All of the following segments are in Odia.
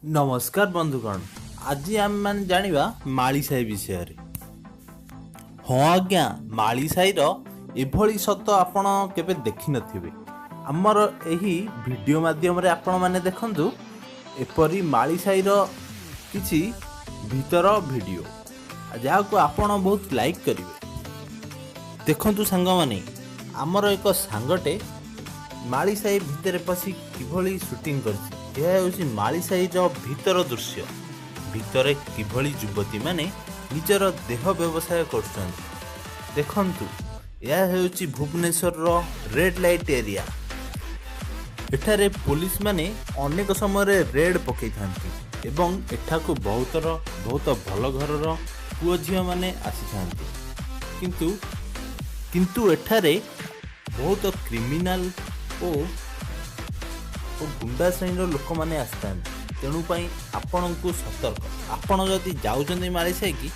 ନମସ୍କାର ବନ୍ଧୁଗଣ, ଆଜି ଆମେମାନେ ଜାଣିବା ମାଳିସାହି ବିଷୟରେ। ହଁ ଆଜ୍ଞା, ମାଳିସାହିର ଏଭଳି ସତ ଆପଣ କେବେ ଦେଖିନଥିବେ। ଆମର ଏହି ଭିଡ଼ିଓ ମାଧ୍ୟମରେ ଆପଣମାନେ ଦେଖନ୍ତୁ ଏପରି ମାଳିସାହିର କିଛି ଭିତର ଭିଡ଼ିଓ, ଯାହାକୁ ଆପଣ ବହୁତ ଲାଇକ୍ କରିବେ। ଦେଖନ୍ତୁ ସାଙ୍ଗମାନେ, ଆମର ଏକ ସାଙ୍ଗଟେ ମାଳିସାହି ଭିତରେ ପଶି କିଭଳି ସୁଟିଂ କରିଛି। ଏହା ହେଉଛି ମାଳିସାହିର ଭିତର ଦୃଶ୍ୟ। ଭିତରେ କିଭଳି ଯୁବତୀମାନେ ନିଜର ଦେହ ବ୍ୟବସାୟ କରୁଛନ୍ତି ଦେଖନ୍ତୁ। ଏହା ହେଉଛି ଭୁବନେଶ୍ୱରର ରେଡ୍ ଲାଇଟ୍ ଏରିଆ। ଏଠାରେ ପୋଲିସ ମାନେ ଅନେକ ସମୟରେ ରେଡ୍ ପକାଇଥାନ୍ତି ଏବଂ ଏଠାକୁ ବହୁତର ବହୁତ ଭଲ ଘରର ପୁଅ ଝିଅମାନେ ଆସିଥାନ୍ତି। କିନ୍ତୁ ଏଠାରେ ବହୁତ କ୍ରିମିନାଲ ଓ ଗୁଣ୍ଡା ଶ୍ରେଣୀର ଲୋକମାନେ ଆସିଥାନ୍ତି। ତେଣୁ ପାଇଁ ଆପଣଙ୍କୁ ସତର୍କ। ଆପଣ ଯଦି ଯାଉଛନ୍ତି ମାଳିସାହିକି,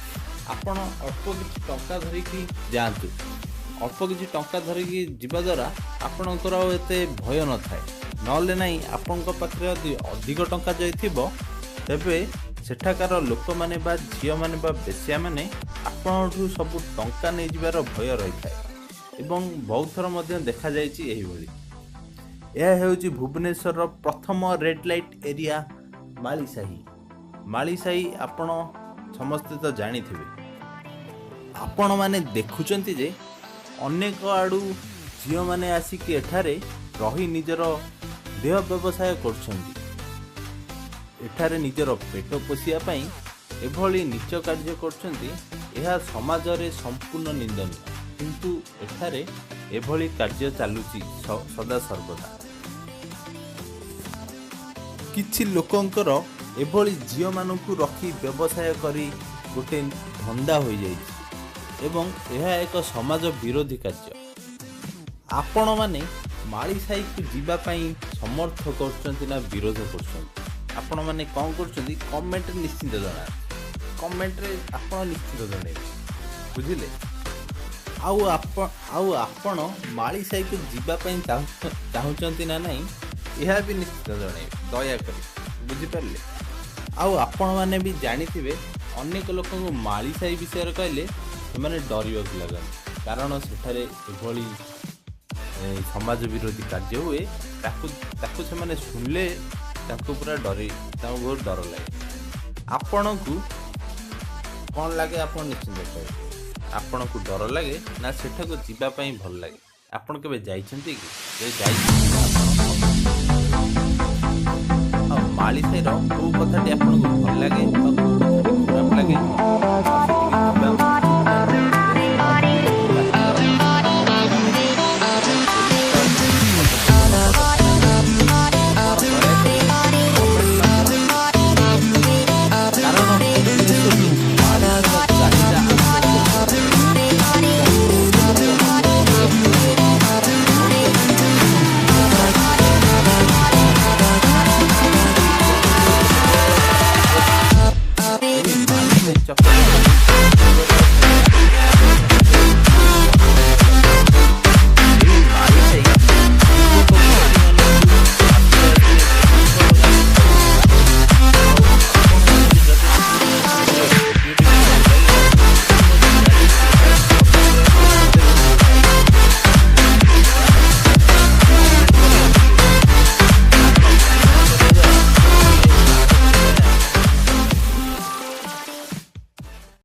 ଆପଣ ଅଳ୍ପ କିଛି ଟଙ୍କା ଧରିକି ଯାଆନ୍ତୁ। ଅଳ୍ପ କିଛି ଟଙ୍କା ଧରିକି ଯିବା ଦ୍ୱାରା ଆପଣଙ୍କର ଆଉ ଏତେ ଭୟ ନଥାଏ। ନହେଲେ ନାହିଁ, ଆପଣଙ୍କ ପାଖରେ ଯଦି ଅଧିକ ଟଙ୍କା ଯଦି ଥିବ, ତେବେ ସେଠାକାର ଲୋକମାନେ ବା ଝିଅମାନେ ବା ବେଶ୍ୟାମାନେ ଆପଣଙ୍କଠୁ ସବୁ ଟଙ୍କା ନେଇଯିବାର ଭୟ ରହିଥାଏ ଏବଂ ବହୁତ ଥର ମଧ୍ୟ ଦେଖାଯାଇଛି ଏହିଭଳି। ଏହା ହେଉଛି ଭୁବନେଶ୍ୱରର ପ୍ରଥମ red light area Malisahi. Malisahi ଆପଣ ସମସ୍ତେ ତ ଜାଣିଥିବେ। ଆପଣମାନେ ଦେଖୁଛନ୍ତି ଯେ ଅନେକ ଆଡ଼ୁ ଝିଅମାନେ ଆସିକି ଏଠାରେ ରହି ନିଜର ଦେହ ବ୍ୟବସାୟ କରୁଛନ୍ତି। ଏଠାରେ ନିଜର ପେଟ ପୋଷିବା ପାଇଁ ଏଭଳି ନୀଚ କାର୍ଯ୍ୟ କରୁଛନ୍ତି। ଏହା ସମାଜରେ ସମ୍ପୂର୍ଣ୍ଣ ନିନ୍ଦନୀୟ, କିନ୍ତୁ ଏଠାରେ ଏଭଳି କାର୍ଯ୍ୟ ଚାଲୁଛି ସଦାସର୍ବଦା। କିଛି ଲୋକଙ୍କର ଏଭଳି ଝିଅମାନଙ୍କୁ ରଖି ବ୍ୟବସାୟ କରି ଗୋଟେ ଧନ୍ଦା ହୋଇଯାଇଛି ଏବଂ ଏହା ଏକ ସମାଜ ବିରୋଧୀ କାର୍ଯ୍ୟ। ଆପଣମାନେ ମାଳିସାହିକୁ ଯିବା ପାଇଁ ସମର୍ଥ କରୁଛନ୍ତି ନା ବିରୋଧ କରୁଛନ୍ତି? ଆପଣମାନେ କ'ଣ କରୁଛନ୍ତି କମେଣ୍ଟରେ ନିଶ୍ଚିନ୍ତ ଜଣାନ୍ତୁ। କମେଣ୍ଟରେ ଆପଣ ନିଶ୍ଚିନ୍ତ ଜଣାଇବେ, ବୁଝିଲେ? ଆଉ ଆପଣ ମାଳିସାହିକୁ ଯିବା ପାଇଁ ଚାହୁଁଛନ୍ତି ନା ନାହିଁ, ଏହା ବି ନିଶ୍ଚିତ ଜଣାଇବେ ଦୟାକରି, ବୁଝିପାରିଲେ? ଆଉ ଆପଣମାନେ ବି ଜାଣିଥିବେ, ଅନେକ ଲୋକଙ୍କୁ ମାଳିସାହି ବିଷୟରେ କହିଲେ ସେମାନେ ଡରିବାକୁ ଲାଗନ୍ତି, କାରଣ ସେଠାରେ ଏଭଳି ସମାଜ ବିରୋଧୀ କାର୍ଯ୍ୟ ହୁଏ। ତାକୁ ସେମାନେ ଶୁଣିଲେ ତାଙ୍କୁ ପୁରା ଡରି, ତାଙ୍କୁ ବହୁତ ଡର ଲାଗେ। ଆପଣଙ୍କୁ କ'ଣ ଲାଗେ ଆପଣ ନିଶ୍ଚିନ୍ତ କହିବେ। ଆପଣଙ୍କୁ ଡର ଲାଗେ ନା ସେଠାକୁ ଯିବା ପାଇଁ ଭଲ ଲାଗେ? ଆପଣ କେବେ ଯାଇଛନ୍ତି କି? ଯଦି ଯାଇଛନ୍ତି ଆପଣ, ଆଉ ମାଳିସାହିର କେଉଁ କଥାଟି ଆପଣଙ୍କୁ ଭଲ ଲାଗେ ଆଉ କେଉଁ କଥାଟି ଖରାପ ଲାଗେ?